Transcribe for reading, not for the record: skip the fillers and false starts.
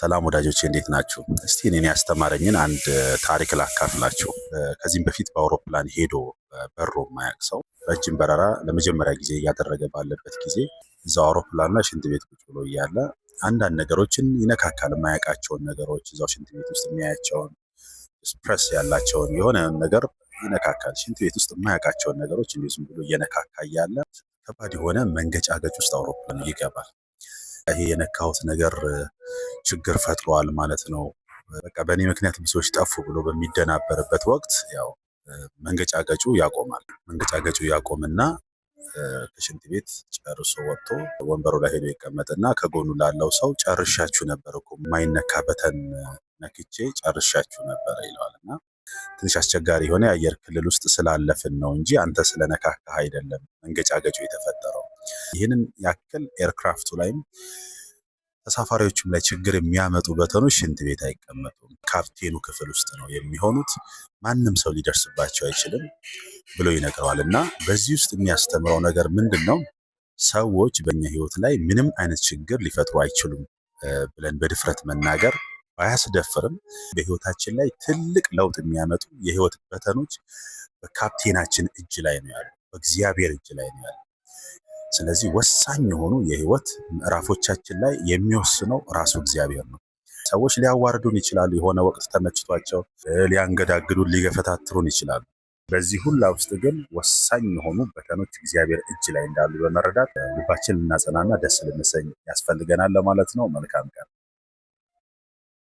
ሰላም ወዳጆቼ፣ እንዴት ናችሁ? እስቲ እኔን ያስተማረኝን አንድ ታሪክ ላካፍላችሁ። ከዚህም በፊት በአውሮፕላን ሄዶ በሮ የማያውቅ ሰው ረጅም በረራ ለመጀመሪያ ጊዜ እያደረገ ባለበት ጊዜ እዛው አውሮፕላን ላይ ሽንት ቤት ቁጭ ብሎ እያለ አንዳንድ ነገሮችን ይነካካል። የማያውቃቸውን ነገሮች፣ እዛው ሽንት ቤት ውስጥ የሚያያቸውን፣ ፕረስ ያላቸውን የሆነ ነገር ይነካካል። ሽንት ቤት ውስጥ የማያውቃቸውን ነገሮች እንዲሁ ዝም ብሎ እየነካካ እያለ ከባድ የሆነ መንገጫገጭ ውስጥ አውሮፕላኑ ይገባል። ይሄ የነካሁት ነገር ችግር ፈጥሯል ማለት ነው፣ በቃ በእኔ ምክንያት ብዙዎች ጠፉ ብሎ በሚደናበርበት ወቅት ያው መንገጫገጩ ያቆማል። መንገጫገጩ ያቆምና ከሽንት ቤት ጨርሶ ወጥቶ ወንበሩ ላይ ሄዶ ይቀመጥና ከጎኑ ላለው ሰው "ጨርሻችሁ ነበር እኮ፣ የማይነካ button ነክቼ ጨርሻችሁ ነበረ" ይለዋል። እና ትንሽ አስቸጋሪ የሆነ የአየር ክልል ውስጥ ስላለፍን ነው እንጂ አንተ ስለነካካህ አይደለም መንገጫገጩ የተፈጠረው። ይህንን ያክል aircraft ኡ ላይም ተሳፋሪዎችም ላይ ችግር የሚያመጡ button ኦች ሽንት ቤት አይቀመጡም። ካፕቴኑ ክፍል ውስጥ ነው የሚሆኑት። ማንም ሰው ሊደርስባቸው አይችልም ብሎ ይነግረዋል። እና በዚህ ውስጥ የሚያስተምረው ነገር ምንድን ነው? ሰዎች በእኛ ህይወት ላይ ምንም አይነት ችግር ሊፈጥሩ አይችሉም ብለን በድፍረት መናገር ባያስደፍርም በህይወታችን ላይ ትልቅ ለውጥ የሚያመጡ የህይወት button ኦች በካፕቴናችን እጅ ላይ ነው ያሉ፣ በእግዚአብሔር እጅ ላይ ነው ያሉ። ስለዚህ ወሳኝ የሆኑ የህይወት ምዕራፎቻችን ላይ የሚወስነው ራሱ እግዚአብሔር ነው። ሰዎች ሊያዋርዱን ይችላሉ። የሆነ ወቅት ተመችቷቸው ሊያንገዳግዱን፣ ሊገፈታትሩን ይችላሉ። በዚህ ሁላ ውስጥ ግን ወሳኝ የሆኑ button ኦች እግዚአብሔር እጅ ላይ እንዳሉ በመረዳት ልባችን ልናጸናና ደስ ልንሰኝ ያስፈልገናል ለማለት ነው። መልካም ቀን።